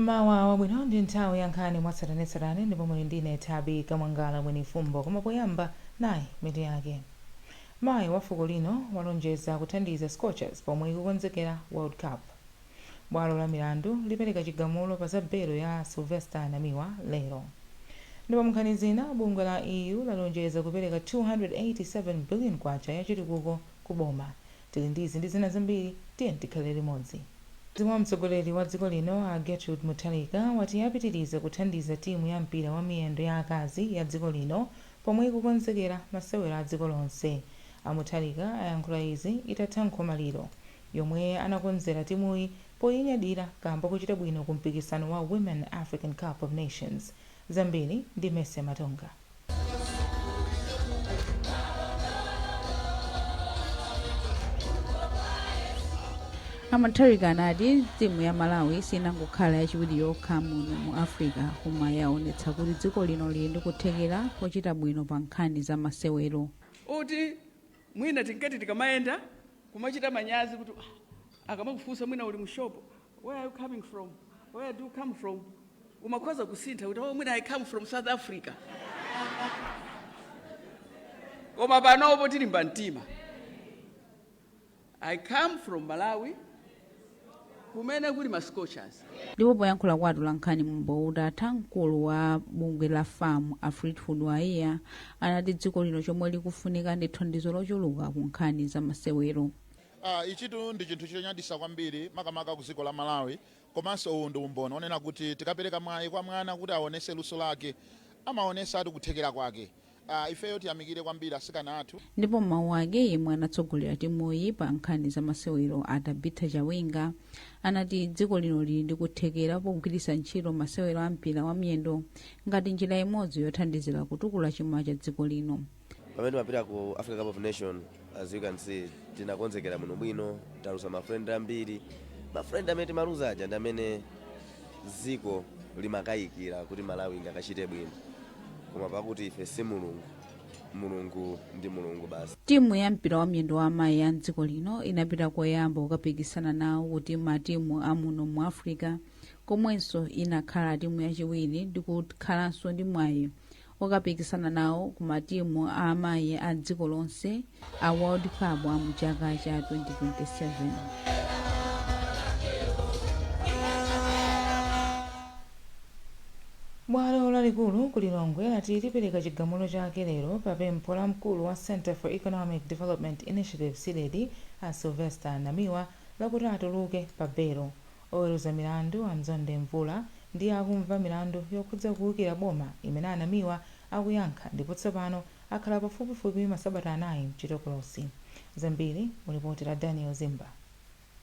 Mmawa wabwino. Ndi nthawi ya nkhani mwatsatanetsatane ndipo muli ndine Thabi Kamwangala Mwenifumbo. Koma poyamba, nayi mitu yake. Mayi wa fuko lino walonjeza kuthandiza Scorchers pomwe ikukonzekera World Cup. Bwalo la milandu lipereka chigamulo pa za belo ya Sylvester Namiwa lero. Ndipo munkhani zina, bungwe la EU lalonjeza kupereka 287 billion kwacha ya chitukuko ku boma. Tili ndizi ndi zina zambiri, tiye tikhale limodzi. Wa mtsogoleri wa dziko lino a Gertrude Mutharika wati apitiriza kuthandiza timu ya mpira wa miyendo ya akazi ya dziko lino pomwe ikukonzekera masewero a dziko lonse. A Mutharika ayankhula izi itatha nkhomaliro yomwe anakonzera timuyi poyinyadira kamba kuchita bwino ku mpikisano wa Women African Cup of Nations. Zambiri ndi Mese Matonga. A Mutharika anati timu ya Malawi sinangokhala yachiwiri yokha muno mu Africa, koma yaonetsa kuti dziko lino lili ndi kuthekera kochita bwino pa nkhani za masewero. Uti mwina tinkati tikamayenda kumachita manyazi kuti akamakufunsa mwina uli mu shop, "Where are you coming from? Where do you come from?" Umakhoza kusintha kuti, "Oh, mwina I come from South Africa." Koma panopo tilimba mtima, "I come from Malawi, kumene kuli ma Scorchers." Ndipo poyankhula kwa atolankhani mwambo utatha, mkulu wa bungwe la FAM a Fleetwood Haiya anati dziko lino chomwe likufunika ndi thandizo lochuluka ku nkhani za masewero. Ichitu ndi chinthu chonyadisa kwambiri, makamaka ku dziko la Malawi. Komanso uwu ndi umboni onena kuti tikapereka mwayi kwa mwana kuti aonese luso lake, amaonesa ati kuthekera kwake. Ifeyo tiyamikire kwambiri asikana athu. Ndipo mawu ake, yemwe anatsogolera timuyi pa nkhani za masewero a Tabitha Chawinga anati dziko lino lili ndi kuthekera pogwiritsa ntchito masewero a mpira wa miyendo ngati njira imodzi yothandizira kutukula chuma cha dziko lino. Pamene timapita ku Africa Cup of Nation, as you can see, tinakonzekera bwino bwino. Taluza ma friendly ambiri. Ma friendly amene timaluza aja ndi amene dziko limakayikira kuti Malawi ingakachite bwino, koma pakuti ife si Mulungu, Mulungu ndi Mulungu basi. Timu ya mpira wa miyendo wa amayi ya mdziko lino inapita koyamba kukapikisana nawo kuti matimu amuno mu Africa, komwenso inakhala timu yachiwiri ndi kukhalanso ndi mwayi okapikisana nawo ku matimu a amayi a dziko lonse a World Cup a mu chaka cha 2027. Bwalo lalikulu ku Lilongwe lati lipereka chigamulo chake lero pa pempho la mkulu wa Center for Economic Development Initiative, CDEDI, a Sylvester Namiwa lakuti atuluke pa belo. Oweruza milandu a Mzonde Mvula ndi akumva milandu yokhudza kuwukira boma imene anamiwa akuyankha, ndipo tsopano akhala pafupifupi masabata 4 mchitokolosi. Zambiri mulipoti la Daniel Zimba.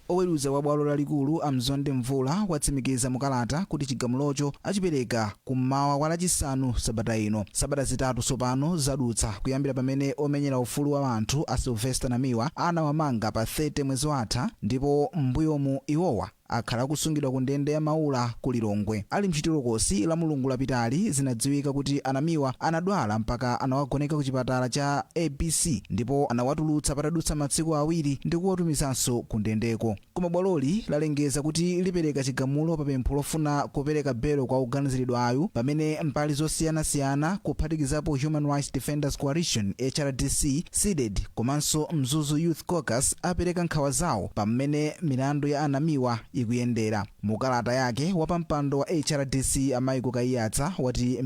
Oweruza wa bwalo lalikulu a Mzonde Mvula watsimikiza mukalata kuti chigamulocho achipereka kummawa kwa Lachisanu sabata ino. Sabata 3 tsopano zadutsa kuyambira pamene omenyera ufulu wa anthu a Sylvester Namiwa anawamanga pa 30 mwezi watha, ndipo m'mbuyomu iwowa akhala akusungidwa ku ndende ya Maula ku Lilongwe. Ali mchitolokosi la Mulungu lapitali, zinadziwika kuti anamiwa anadwala mpaka anawagoneka ku chipatala cha ABC, ndipo anawatulutsa patadutsa masiku 2 ndi kuwatumizanso ku ndendeko. Koma bwaloli lalengeza kuti lipereka chigamulo pa pempho lofuna kupereka belo kwa oganiziridwayu, pamene mbali zosiyanasiyana, kuphatikizapo Human Rights Defenders Coalition, HRDC, CDEDI komanso Mzuzu Youth Caucus, apereka nkhawa zawo pamene milandu ya anamiwa ikuyendera. Mukalata yake, wapampando wa HRDC a Michael Kaiyatsa wati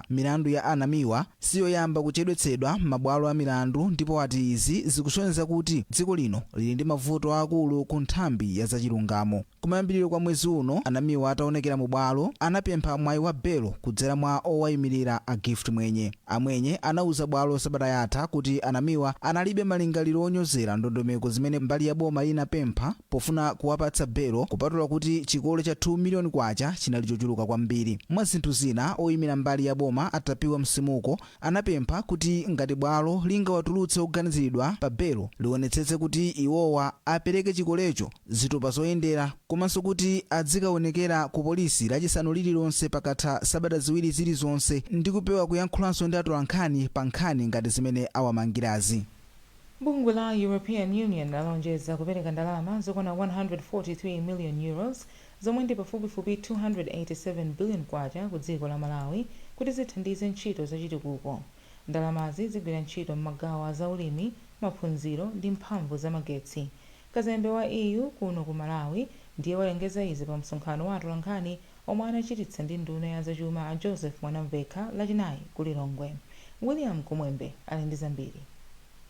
milandu ya anamiwa siyoyamba kuchedwetsedwa m'mabwalo a milandu, ndipo ati izi zikusonyeza kuti dziko lino lili ndi mavuto akulu ku nthambi ya zachilungamo. Kumayambiriro kwa mwezi uno, anamiwa ataonekera mu bwalo anapempha mwayi wa belo kudzera mwa owayimirira a Gift Mwenye. Amwenye anauza bwalo sabata yatha kuti anamiwa analibe malingaliro onyozera ndondomeko zimene mbali ya boma inapempha pofuna kuwapatsa belo, kupatula kuti chikole cha 2 miliyoni kwacha chinali chochuluka kwambiri. Mwa zinthu zina, oyimira mbali ya boma Atapiwa Msimuko anapempha kuti ngati bwalo lingawatulutse oganiziridwa pa belo, lionetsetse kuti iwowa apereke chikolecho, zitupa zoyendera, komanso kuti adzikaonekera ku polisi Lachisanu lililonse pakatha sabata 2 zilizonse, ndi kupewa kuyankhulanso ndi atolankhani pa nkhani ngati zimene awamangirazi. Bungwe la European Union lalonjeza kupereka ndalama zokwana 143 million euros, zomwe ndi pafupifupi 287 billion kwacha, ku dziko la Malawi kuti zithandize ntchito zachitukuko. Ndalamazi zigwira ntchito m'magawo a zaulimi, maphunziro ndi mphamvu zamagetsi. Kazembe wa EU kuno ku Malawi ndiye walengeza izi pa msonkhano wa atolankhani omwe anachititsa ndi nduna ya zachuma a Joseph Mwanamvekha Lachinayi ku Lilongwe. William Kumwembe ali ndi zambiri.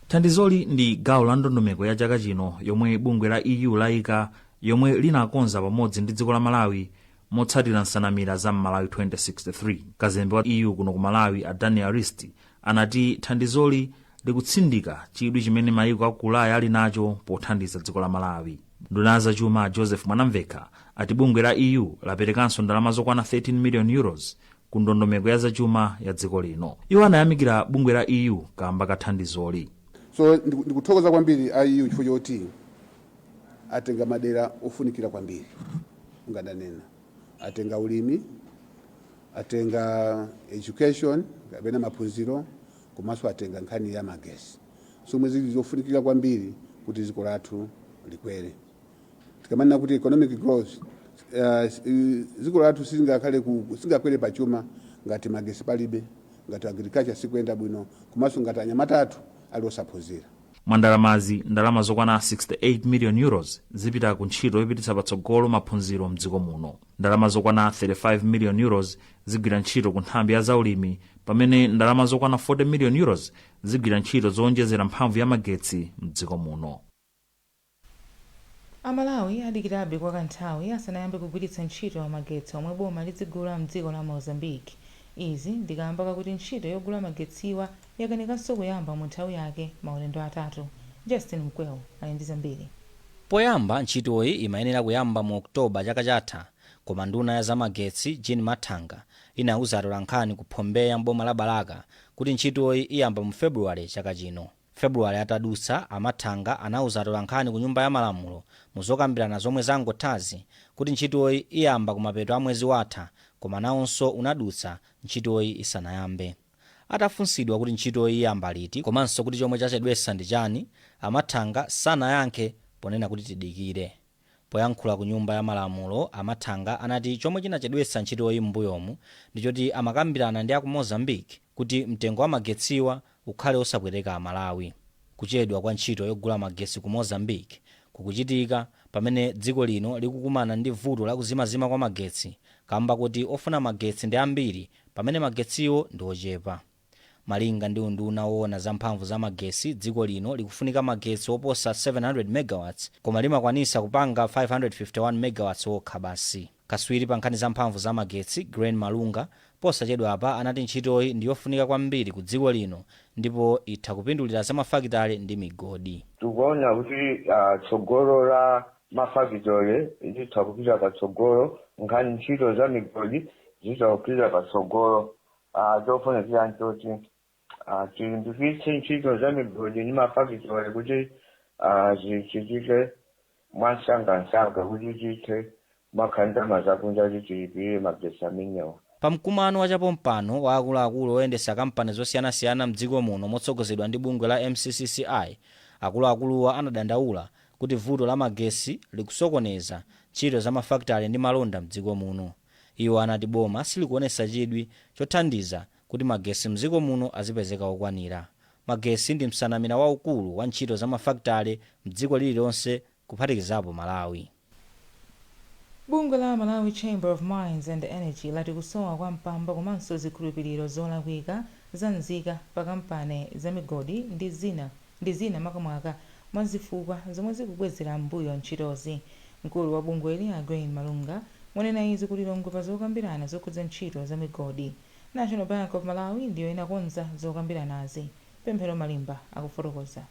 Thandizoli ndi gawo la ndondomeko ya chaka chino yomwe bungwe la EU layika, yomwe linakonza pamodzi ndi dziko la Malawi motsatira nsanamira za Malawi 2063. Kazembe wa EU kuno ku Malawi a Daniel Rist anati thandizoli likutsindika chidwi chimene mayiko aku Ulaya ali nacho pothandiza dziko la Malawi. Nduna ya zachuma Joseph Mwanamvekha ati bungwe la EU laperekanso ndalama zokwana 13 million euros ku ndondomeko ya zachuma ya dziko lino. Iwo anayamikira bungwe la EU kamba ka thandizoli. So ndikuthokoza kwambiri a EU chifukwa choti atenga madera ofunikira kwambiri. Ungadanena atenga ulimi, atenga education kapena maphunziro, komanso atenga nkhani ya magesi, zomwe zili zofunikira kwambiri kuti dziko lathu likwere. Tikamanena kuti economic growth, dziko lathu silingakhale singakwere pachuma ngati magesi palibe, ngati agriculture sikuyenda bwino, komanso ngati anyamata athu ali osaphunzira. Mwa ndalamazi, ndalama zokwana 68 million euros zipita ku ntchito yopititsa patsogolo maphunziro mdziko muno. Ndalama zokwana 35 million euros zigwira ntchito ku nthambi ya zaulimi, pamene ndalama zokwana 40 million euros zigwira ntchito zowonjezera mphamvu ya magetsi mdziko muno. Amalawi adikirabe kwa kanthawi asanayambe kugwiritsa ntchito magetsi omwe boma lizigula mdziko la Mozambique. Izi ndikamba kakuti ntchito yogula magetsiwa yakanikanso kuyamba mu nthawi yake maulendo atatu. Justin Mkwewu ali ndi zambiri. Poyamba ntchitoyi imayenera kuyamba mu Oktoba chaka chatha, koma nduna ya zamagetsi Jean Mathanga inauza atolankhani ku Phombeya mboma la Balaka kuti ntchitoyi iyamba mu Februwale chaka chino. Februwale atadutsa, Amathanga anauza atolankhani ku Nyumba ya Malamulo mu zokambirana zomwe zangothazi kuti ntchitoyi iyamba kumapeto a mwezi watha, koma nawonso unadutsa ntchitoyi isanayambe. Atafunsidwa kuti ntchitoyi iyamba liti komanso kuti chomwe chachedwetsa ndi chani, Amathanga sanayankhe ponena kuti tidikire. Poyankhula ku Nyumba ya Malamulo, Amathanga anati chomwe chinachedwetsa ntchitoyi m'mbuyomu ndichoti amakambirana ndi aku Mozambique kuti mtengo wa magetsiwa ukhale osapweteka Amalawi. Kuchedwa kwa ntchito yogula magesi ku Mozambique kukuchitika pamene dziko lino likukumana ndi vuto la kuzimazima kwa magetsi kamba kuti ofuna magetsi ndi ambiri pamene magetsiwo ndi ochepa. Malinga ndi unduna woona za mphamvu za magesi, dziko lino likufunika magetsi oposa 700 megawatts, koma limakwanisa kupanga 551 megawatts okha basi. Kaswiri pa nkhani za mphamvu za magetsi Grain Malunga posachedwa apa anati ntchitoyi ndi yofunika kwambiri ku dziko lino ndipo itha kupindulira za mafakitale ndi migodi. Tikuona kuti tsogolo la mafakitole litha kupita patsogolo, nkhani ntchito za migodi zitha kupita patsogolo. Chofunikira nchoti tilimbikitse ntchito za migodi ndi mafakitole kuti zichitike mwansangansanga kuti tithe kumakhala ndalama zakunja kuti tilipirire magetsi amenewa. Pamkumano wachapompano wa akuluakulu oyendetsa kampani zosiyanasiyana mdziko muno motsogozedwa ndi bungwe la MCCCI, akuluakuluwa anadandaula kuti vuto la magesi likusokoneza ntchito za mafakitale ndi malonda mdziko muno. Iwo anati boma silikuonetsa chidwi chothandiza kuti magesi mdziko muno azipezeka okwanira. Magesi ndi msanamira waukulu wa ntchito za mafakitale mdziko lililonse, kuphatikizapo Malawi. Bungwe la Malawi Chamber of Mines and Energy lati kusowa kwa mpamba komanso zikhulupiriro zolakwika za nzika pa kampani za migodi ndi zina makamaka mwa zifukwa zomwe zikubwezera mbuyo ntchitozi. Mkulu wa bungweli a Grain Malunga wanena izi ku Lilongwe pa zokambirana zokhudza ntchito za migodi. National Bank of Malawi ndiyo inakonza zokambiranazi. Pemphero Malimba akufotokoza.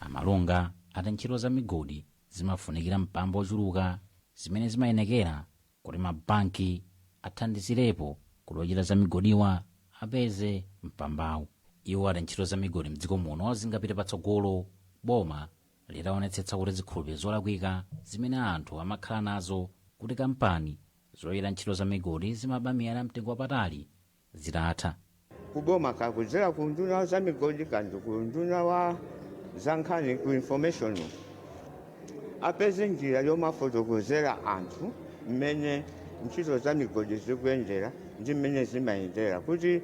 Amalunga ati ntchito za migodi zimafunikira mpamba ochuluka, zimene zimayenekera kuti mabanki athandizirepo kuti ochita za migodiwa apeze mpambawu. Iwo ati ntchito za migodi mdziko muno zingapite patsogolo boma litaonetsetsa kuti zikhulupiriro zolakwika zimene anthu amakhala nazo kuti kampani zochita ntchito za migodi zimaba miyala mtengo wapatali zitatha. Kuboma kakudzera ku nduna za migodi kandi ku nduna wa Za nkhani ku information, apeze njira yomafotokozera anthu mmene ntchito za migodi zikuyendera ndi mmene zimayendera, kuti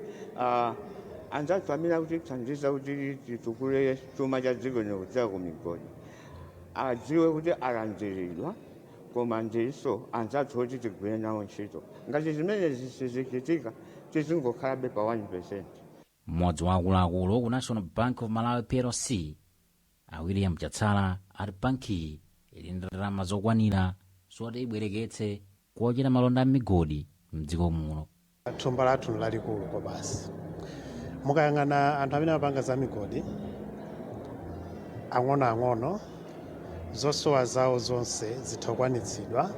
anzathu amene akutithandiza kuti titukule chuma cha dziko lino kudzera ku migodi adziwe kuti alandiridwa, koma ndiso anzathu oti tigwire nawo ntchito. Ngati zimenezi sizichitika, tizingokhalabe pa 1%. Mmodzi wa akuluakulu ku National Bank of Malawi PLC, a William Chatsala, ati bankiyi ili ndi ndalama zokwanira zoti ibwereketse kuochera malonda a migodi mdziko muno. Thumba lathu lalikulu kwa basi. Mukayang'ana anthu amene amapanga za migodi ang'onoang'ono, zosowa zawo zonse zitha kukwanitsidwa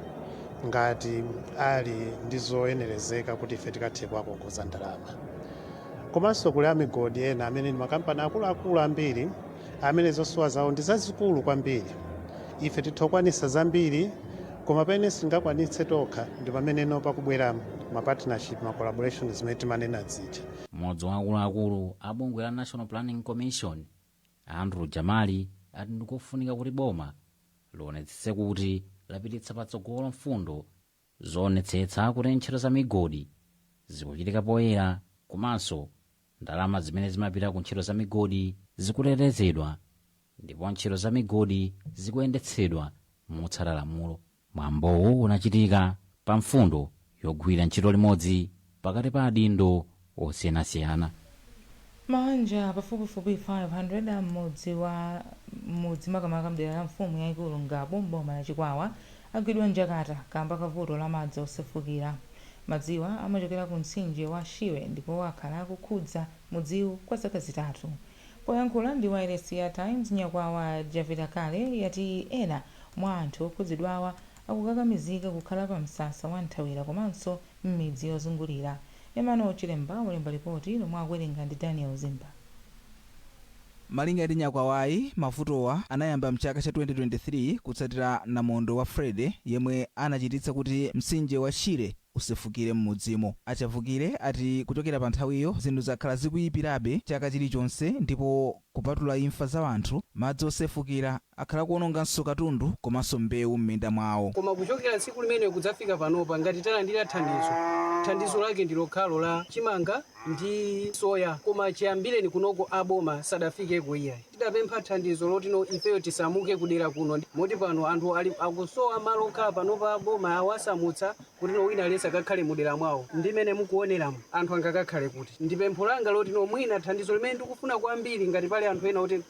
ngati ali ndi zoyenerezeka kuti ife tikathe kuwakongoza ndalama. Komanso kuli amigodi ena amene ndi makampani akuluakulu ambiri amene zosowa zawo ndi zazikulu kwambiri. Ife titha kukwanisa zambiri, koma pamene singakwanitse tokha ndi pameneno pakubwera ma partnership, ma collaboration zimene timanena zija. Mmodzi wa akuluakulu a bungwe la National Planning Commission, Andrew Jamali, ati ndikofunika kuti boma lionetsetse kuti lapititsa patsogolo mfundo zoonetsetsa kuti ntchito za migodi zikuchitika poyera, komanso ndalama zimene zimapita ku ntchito za migodi zikutetezedwa, ndipo ntchito za migodi zikuyendetsedwa motsata lamulo. Mwambowu unachitika pa mfundo yogwira ntchito limodzi pakati pa adindo osiyanasiyana. Mabanja pafupifupi 500 a mmudzi wa mudzi, makamaka mdera la mfumu yayikulu Ngabu mboma la Chikwawa, agwidwa njakata kamba kavuto la madzi osefukira. Madziwa amachokera ku mtsinje wa Shiwe ndipo akhala akukhudza mudziwu kwa zaka 3. Poyankhula ndi wailesi ya Times, nyakwawa Javita Kale yati ena mwa anthu okhudzidwawa akukakamizika kukhala pa msasa wa nthawira komanso m'midzi yozungulira. Emmanuel Chilemba walemba ripoti lomwe akuwerenga ndi Daniel Zimba. Malinga ndi nyakwawayi, mavutowa anayamba mchaka cha 2023 kutsatira namondwe wa Freddy yemwe anachititsa kuti mtsinje wa Shire usefukire m'mudzimo. Achavukire ati kuchokera pa nthawiyo zinthu zakhala zikuyipirabe chaka chilichonse, ndipo kupatula imfa za anthu, madzi osefukira akhala kuwononganso katundu komanso mbewu m'minda mwawo. Koma kuchokera tsiku limene kudzafika panopa, ngati talandira thandizo, thandizo lake ndi lokhalo la chimanga ndi soya, koma chiyambireni kunoko aboma sadafikeko iyayi. Tidapempha thandizo loti no ifeyo tisamuke kudera kuno, moti pano anthu ali akusowa malo okhala. Panopa aboma awasamutsa kuti no wina aliyense akakhale mudera mwawo. Ndimene mukuoneramo, anthu angakakhale kuti? Ndi pempho langa loti no mwina thandizo limene ndikufuna kwambiri, ngati pali anthu ena oti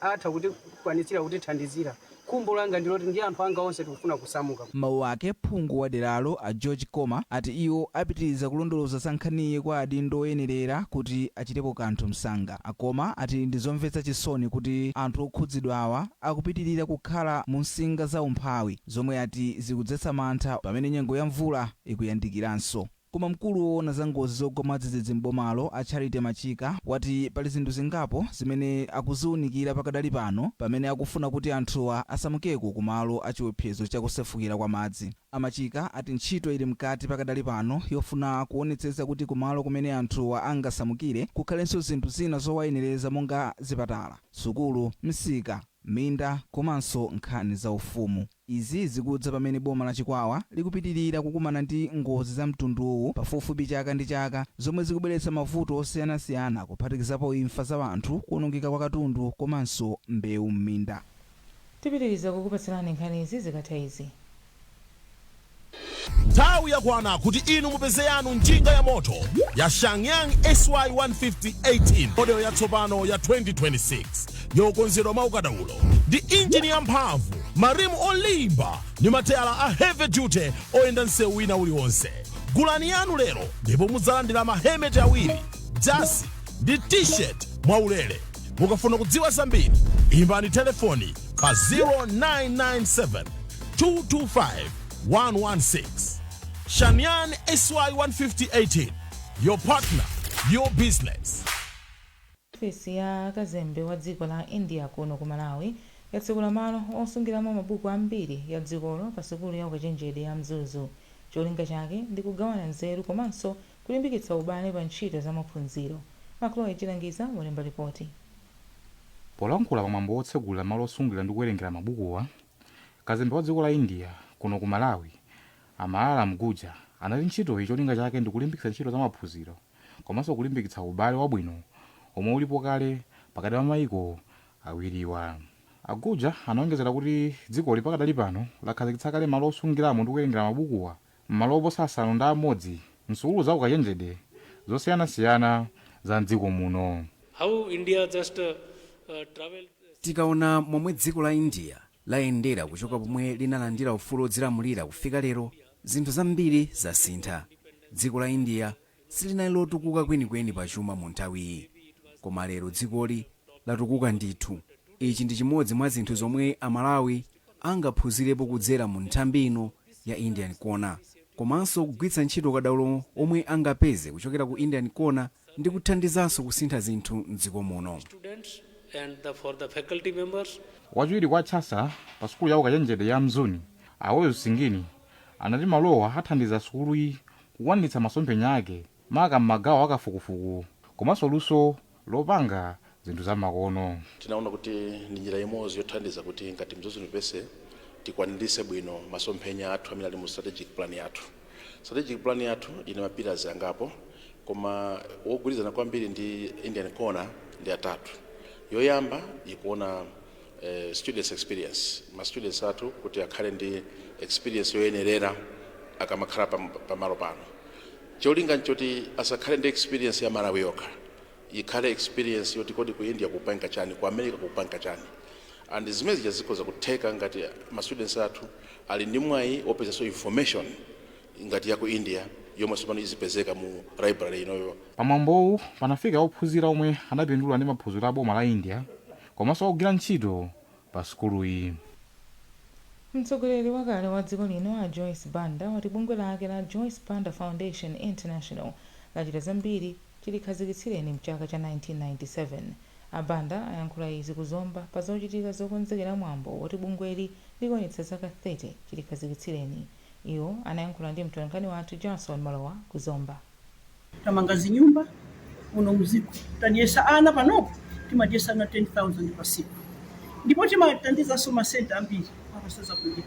atha kutikwanitsira kutithandizira, khumbo langa ndiloti ndi anthu anga onse tikufuna kusamuka. Mawu ake, phungu wa deralo a George Koma ati iwo apitiriza kulondoloza za nkhaniyi kwa adindo oyenerera kuti achitepo kanthu msanga. Akoma ati ndi zomvetsa chisoni kuti anthu okhudzidwawa akupitirira kukhala mu nsinga za umphawi, zomwe ati zikudzetsa mantha pamene nyengo ya mvula ikuyandikiranso. Koma mkulu woona za ngozi zogwa mwadzidzidzi m'bomalo, a Charity Machika, wati pali zinthu zingapo zimene akuziwunikira pakadali pano pamene akufuna kuti anthuwa asamukeko kumalo achiopsezo chakusefukira kwa madzi. Amachika ati ntchito ili mkati pakadali pano yofuna kuonetsetsa kuti kumalo kumene anthuwa angasamukire kukhalenso zinthu zina zowayenereza monga zipatala, sukulu, msika, minda komanso nkhani za ufumu. Izi zikudza pamene boma la Chikwawa likupitirira kukumana ndi ngozi za mtunduwu pafupifupi chaka ndi chaka, zomwe zikubweretsa mavuto osiyanasiyana, kuphatikizapo imfa za anthu, kuwonongeka kwa katundu komanso mbewu m'minda. Tipitiriza kukupatsirani nkhanizi zikatha izi. Nthawi yakwana kuti inu mupeze yanu njinga ya moto ya Shangyang SY 150 18, model yatsopano ya 2026, yokonzedwa mwaukadaulo ndi injini yamphamvu, marimu olimba ndi matayala a heavy duty oyenda msewu wina uliwonse. Gulani yanu lero ndipo mudzalandira mahelmet awiri, jasi ndi T-shirt mwaulere. Mukafuna kudziwa zambiri, imbani telefoni pa 0997 225 116. Shanyan SY 15018, your partner, your business. Ofesi ya kazembe wa dziko la India kuno ku Malawi yatsekula malo osungiramo mabuku ambiri ya dzikolo pa sukulu ya ukachenjede ya Mzuzu. Cholinga chake ndi kugawana nzeru komanso kulimbikitsa ubale pa ntchito za maphunziro. Macloe Chilangiza walemba ripoti. Polankhula pamwambo wotsegulira malo osungira ndi kuwerengera mabukuwa, kazembe wa dziko la India kuno ku Malawi, a Maliram Gujjar, anati ntchitoyi cholinga chake ndi kulimbikitsa ntchito za maphunziro komanso kulimbikitsa ubale wabwino omwe ulipo kale pakati pa mayiko awiriwa. A Gujjar anaonjezera kuti dzikoli pakadali pano lakhazikitsa kale malo osungiramo ndi kuwerengera mabukuwa m'malo oposa 6 msukulu za ukachenjede zosiyanasiyana za mdziko muno. How India just traveled. Tikaona momwe dziko la India layendera kuchoka pomwe linalandira ufulu odzilamulira kufika lero, zinthu zambiri zasintha. Dziko la India silinali lotukuka kwenikweni pachuma mu nthawiyi, koma lero dzikoli latukuka ndithu. Ichi ndi chimodzi mwa zinthu zomwe Amalawi angaphunzirepo kudzera mu nthambi ino ya Indian Corner, komanso kugwiritsa ntchito kadaulo omwe angapeze kuchokera ku Indian Corner ndi kuthandizanso kusintha zinthu mdziko muno. Students and for the faculty members. Wachiwiri kwa chancellor pa sukulu ya ukachenjede ya Mzuni, Aweyo Singini, anati malowa athandiza sukuluyi kukwaniritsa masomphenya ake, maka m'magawo akafukufuku komanso luso lopanga zinthu zamakono. Tinaona kuti ndi njira imodzi yothandiza kuti ngati Mzuzu University tikwaniritse bwino masomphenya athu amene ali mu strategic plan yathu. Strategic plan yathu ine ma pillars angapo, koma wogwirizana kwambiri ndi Indian Corner ndi atatu. Yoyamba ikuona students experience, ma students athu kuti akhale ndi experience yoyenerera akamakhala pamalo pano. Cholinga nchoti asakhale ndi experience ya Malawi yokha, ikhale experience yoti kodi ku India kupanga chani, ku America kupanga chani, and zimene zija zikhoza kutheka ngati ma students athu ali ndi mwayi wopezanso information ngati ya ku India yomwe tsopano izipezeka mu library inoyo. Pamwambowu panafika ophunzira omwe anapindula ndi maphunziro a boma la India komanso ogwira ntchito pa sukuluyi. Mtsogoleri wakale wa dziko lino a Joyce Banda wati bungwe lake la Joyce Banda Foundation International lachita zambiri chilikhazikitsireni mchaka cha 1997. A Banda ayankhula izi kuzomba pa zochitika zokonzekera mwambo woti bungweli likwanitsa zaka 30 chilikhazikitsireni. Iwo anayankhula ndi mtolankhani wathu Johnson Malowa kuzomba. Tamanga zinyumba muno muziko, tadyesa ana, panopo timadyesa ana 10,000 pasiku, ndipo timathandizanso ma centre ambiri apasa zakudya,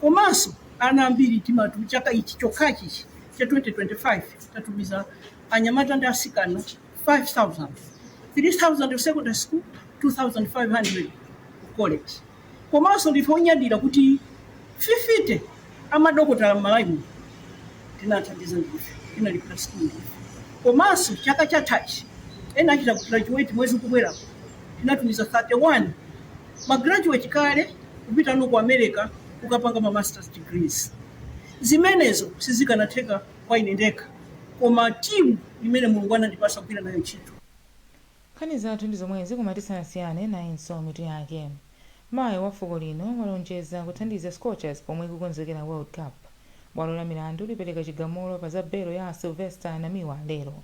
komanso ana ambiri timatu. Chaka ichi chokhachi ichi cha 2025 tatumiza anyamata ndi asikana 5000, 3000 ku secondary school, 2500 ku college. Komanso ndife onyadira kuti 50 amadokotala m'Malawi muno tinathandiza ndife, tinalipira school ndife. Komanso chaka chathachi ena achita graduate, mwezi ukubwerapo tinatumiza 31 ma graduate kale kupita no ku America kukapanga ma masters degrees. Zimenezo sizikanatheka kwa ine ndekha, koma timu imene Mulungu anandipasa kugwira nayo ntchito. Nkhani zathu ndi zomwezi, koma tisanasiyane nayinso mitu yake. Mayi wa fuko lino walonjeza kuthandiza Scorchers pomwe ikukonzekera World Cup. Bwalo la milandu lipereka chigamulo pa za belo ya Sylvester Namiwa lero.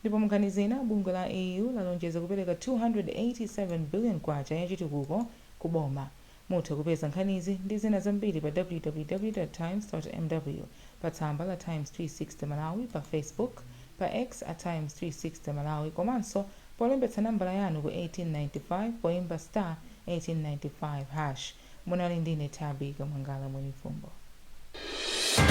Ndipo munkhani zina, bungwe la EU lalonjeza kupereka 287 billion kwacha ya chitukuko ku boma. Mutha kupeza nkhanizi ndi zina zambiri pa www times mw, pa tsamba la Times 360 Malawi pa Facebook, pa X at Times 360 Malawi, komanso polembetsa nambala yanu ku 1895 poimba star 1895 hash. Munali ndine Tabi Kamwangala Mwenifumbo.